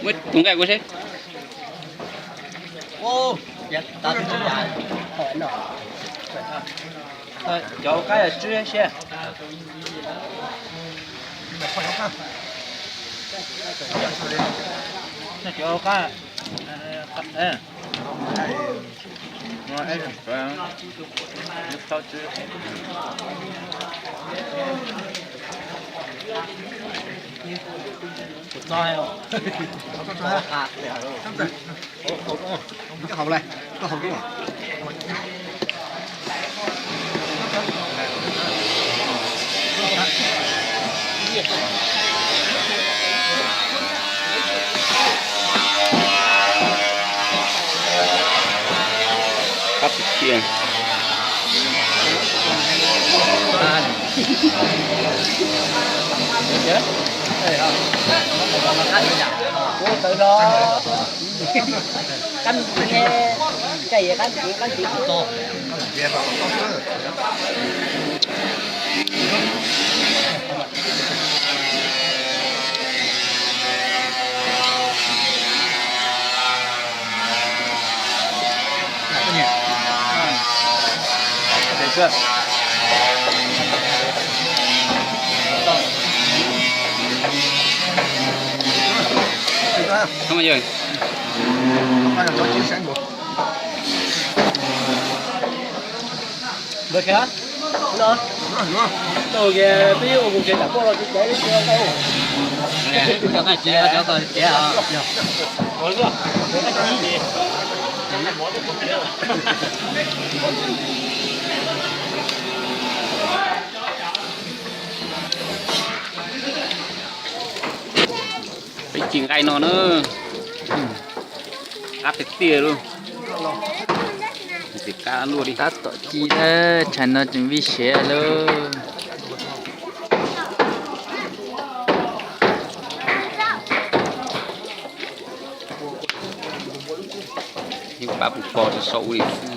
Muab tus nqaij kuv seb. Cov hauv qab yog tswb siab. Cov hauv qab. Koj haus lawm, koj haus koj. Qab tiag tiag. Ntawd kiag, no, no, peb ua mus kev tam poj los tsis tau. Peb ci nqaij no na, qab tiag tiag lauj. Tab tom ci na, tshav no tseem vij siab lauj. Yeej pab puv pog rau saum ua li xwb.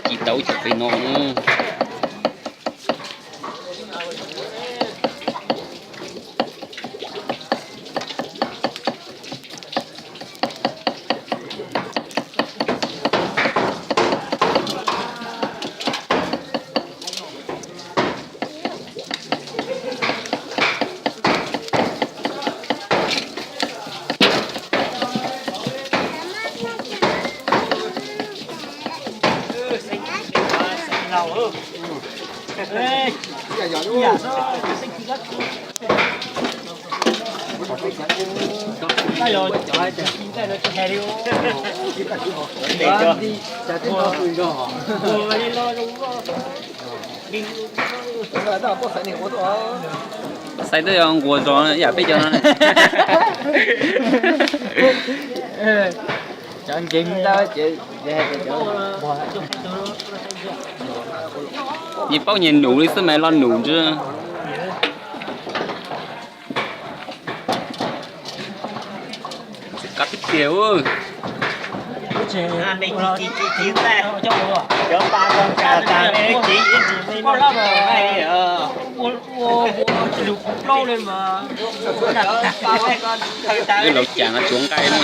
Ci tau cov pem no na. Xaiv twb yog nquas zos ib yam peb cov no. Cov nkeeg ntawd ces, nyias paub nyias num li xwb mas los num ntsia. Qab tiag tiag. Wb laus cas no tsuav nqaij no.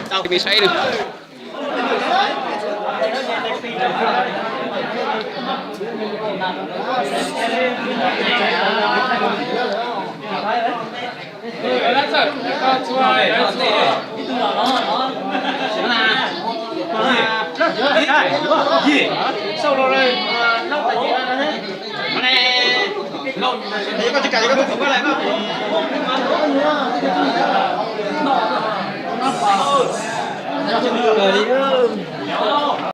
Tau, peb saib nws.